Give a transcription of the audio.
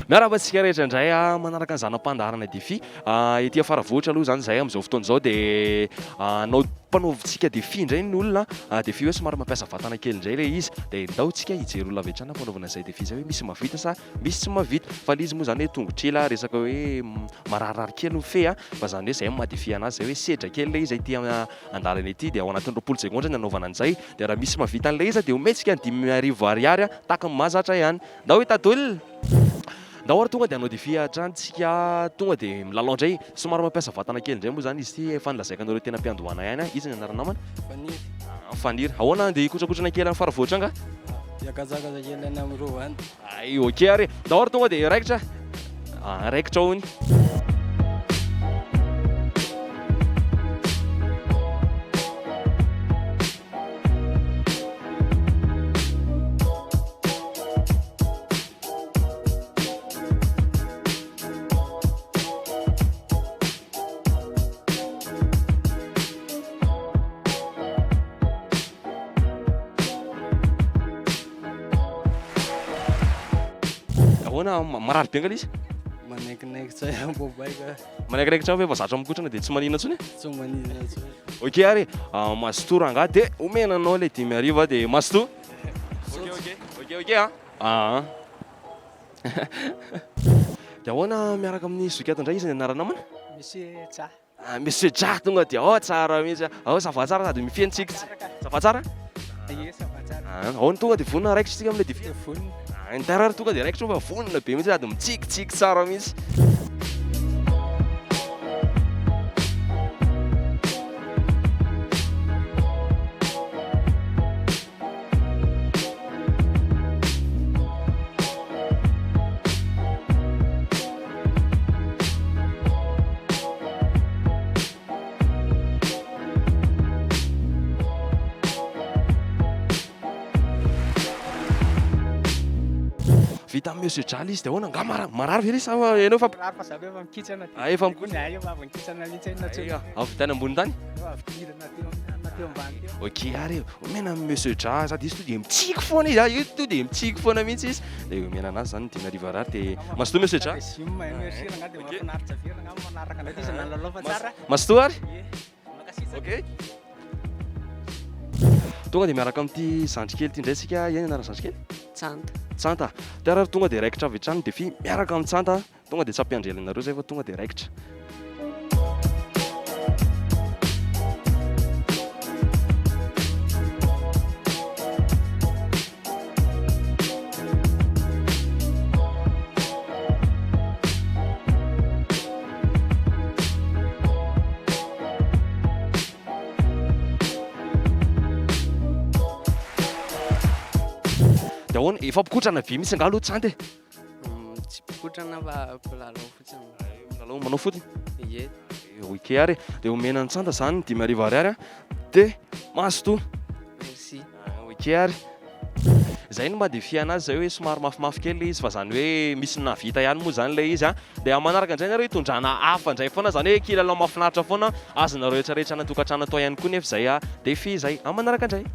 Miarahaba antsika rehetra indray manaraka ny zana-pandaharana Défi. Ety Faravohitra aloha izany izahay amin'izao fotoana izao dia hanao mpanaovintsika défi indray ny olona. Défi hoe somary mampiasa vatana kely indray ilay izy. Dia ndao tsika hijery olona avy hatrany ampanaovana izay défi izay hoe misy mahavita sa misy tsy mahavita. Fa ilay izy moa izany hoe tongotr'ila resaka hoe mararirary kely ny fe fa izany hoe izay no maha défi anazy izay hoe sedra kely ilay izy ety andalana ety dia ao anatin'ny 20 segondra ny anaovana an'izay. Dia raha misy mahavita an'ilay izy dia omentsika ny 5000 ariary tahaka ny mahazatra ihany. Ndao hitady olona. Ndao ary tonga dia hanao défi hatrany tsika tonga dia milalao indray. Somary mampiasa vatana kely indray moa izany izy ity efa nolazaiko anareo teny am-piandohana ihany. Iza ny anaran'ny namana? Faniry. Faniry. Ahoana andeha hikotrakotrana kely any Faravohitra angaha? Hiakazakaza kely any amin'ny rova any. Ay, ok ary. Ndao ary tonga dia raikitra. Ah, raikitra hono. Ahoana marary be nga izy? Manaikinaikitra ihany bobaika. Manaikinaikitra fa efa zatra mikotrana dia tsy manina intsony? Tsy manina intsony. Ok ary mazotoa rangahy dia omena anao ilay 5000 dia mazotoa. Ok ok ok ok a. Aa. Dia ahoana miaraka amin'ny zoky ato indray iza ny anaranao mana? Monsieur Jah. Ah, Monsieur Jah tonga dia ao tsara mihitsy. Ao ça va tsara sady mifehy tsiky. Ça va tsara? Ie, ça va tsara. Ah, ahoana tonga dia vonona raikitra isika amin'ilay défi? Vonona. Ah, ny tara ary tonga dia raikitra fa vonona be mihitsy sady mitsikitsiky tsara mihitsy. Vita amin'ny Monsieur Jala izy dia ahoana? Angaha mara- marary ve ilay sa ianao efa Marary fa za efa mikitsana dia. Ah, efa mikitsana. Ay, efa avy nikitsana mihitsy aho Ay, avy tany ambony tany? Efa avy nidina teo teo ambany teo. Ok ary e, omena an'i Monsieur Dra sady izy to dia mitsiky foana izy, io to dia mitsiky foana mihitsy izy. Dia omena anazy zany 5000 ariary dia mazotoa Monsieur Dra. Régime, merci rangahy dia mahafinaritra be rangahy manaraka anay dia izy nalalao fa tsara. Mazotoa ary. Ie. Mankasitraka. Ok. Tonga dia miaraka amin'ity zandry kely ity indray isika, inona ny anaran'ny zandry kely? Tsanta. Tsanta. Ty ary tonga dia raikitra avy hatrany ny défi miaraka amin'i Tsanta. Tonga dia tsy ampiandry ela anareo zay fa tonga dia raikitra. Dia ahoana? Efa mpikotrana be mihitsy angaha aloha Tsanta e? Tsy mpikotrana fa mpilalao fotsiny. Milalao manao foot? Ie. Ok ary e. Dia omena an'i Tsanta izany 5000 ariary dia mazotoa. Merci. Ok ary. Zay no maha défi anazy zay hoe somary mafimafy kely ilay izy fa zany hoe misy nahavita ihany moa zany ilay izy an. Dia amin'ny manaraka indray nareo hitondrana hafa indray foana zany hoe kilalao mahafinaritra foana azonareo rehetra rehetra any an-tokantrano atao ihany koa nefa izay défi izay. Amin'ny manaraka indray.